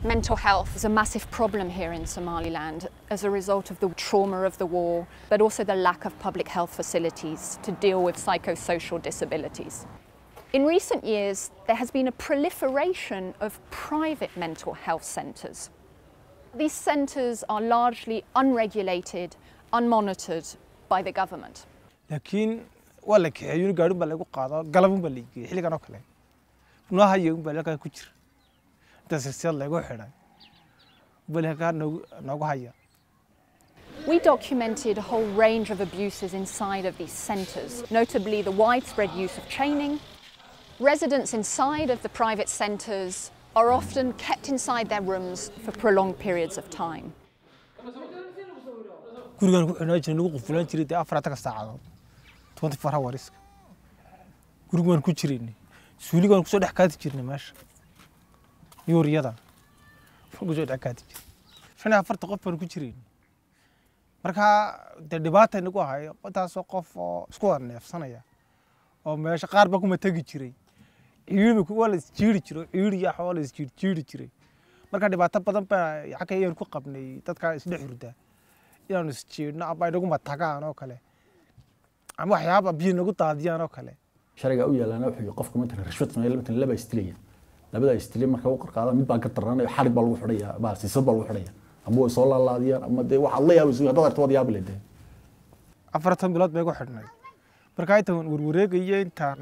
Mental health is a massive problem here in Somaliland as a result of the trauma of the war, but also the lack of public health facilities to deal with psychosocial disabilities. In recent years, there has been a proliferation of private mental health centres. These centres are largely unregulated, unmonitored by the government. Laakiin waa la kaxeeyey, gaadhin baa lagu qaado, galabun baa la geeyey. Xilligan oo kale noo haya un baa halkaa ku jira, inta silsilad lagu xidhay bal halkaa noogu haya. We documented a whole range of abuses inside of these centres, notably the widespread use of chaining. Residents inside of the private centres are often kept inside their rooms for prolonged periods of time. Gurigaan ku xidhnaa jiray, nagu qufulaan jiray dee 40-ka saacadood, 24 hours gurigu waan ku jiraynay. Suuliga waan kusoo dhex kaati jirnay meesha, yuuriyada waan kusoo dhex kaati jirnay. 45 qof baan ku jiraynay. Marka dee dhibaata nagu ahay intaasoo qof oo isku wada neefsanaya oo meesha qaar baa kuma tegi jiray, ciiri waa la isjiiri jiray, ciiri iyo waa la isjiirjiiri jiray. Marka dhibaato badan baa xagga ayaan ku qabnay, dadka isdhex hurda inaanu isjiidhno ama inaguma tagaan oo kale ama waxyaaba biyo nagu daadiyaan oo kale. Sharciga u yaalaana wuxuu yahay qofka matalan rishwad sameeya, matalan laba istilaya, labada istilay marka u qarqaada, mid baa ka daranayo, xarig baa lagu xidhaya, baa siisad baa lagu xidhaya, ama way soo laalaadiyaan ama dee waxaad la yaabayso haddaad aragto waad yaabi leedee. 40 bilood bay ku xidhnay. Marka intaan warwareegayo, intaan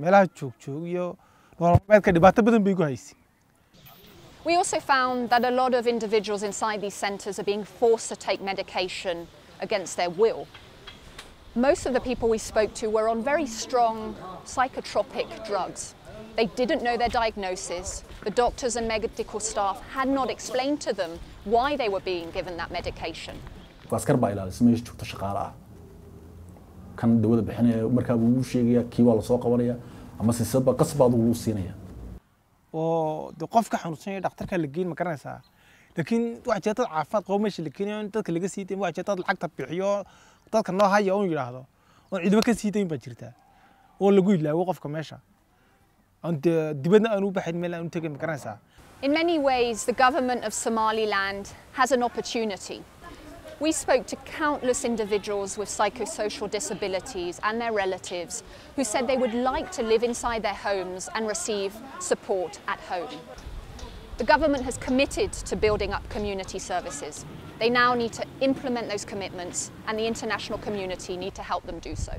meelaha joog iyo nolol maalmeedka dhibaato badan bay igu haysay. We also found that a lot of individuals inside these centres are being forced to take medication against their will. Most of the people we spoke to were on very strong psychotropic drugs. They didn't know their diagnosis. The doctors and medical staff had not explained to them why they were being given that medication. Askar baa ilaalisa meesha joogta, shaqaale ah. Kan dawada bixinaya markaa buu u sheegaya, kii waa lasoo qabanaya ama siisad baa qasab baa lagu siinaya. Oo de qofka xanuunsan yahay dhakhtarka la geyn, ma garanaysaa? Laakiin waxaa jira dad caafimaad qabo meesha la keenayo in dadka laga sii dayn. Waxaa jira dad lacagta bixiyo, dadka noo haya un yidhaahdo, oon ciidamo ka sii dayn baa jirta, oo lagu ilaawo qofka meesha, oon dee dibadna aan u baxayn, meel aan u tegayn, ma garanaysaa? In many ways, the government of Somaliland has an opportunity. We spoke to countless individuals with psychosocial disabilities and their relatives who said they would like to live inside their homes and receive support at home. The government has committed to building up community services. They now need to implement those commitments, and the international community need to help them do so.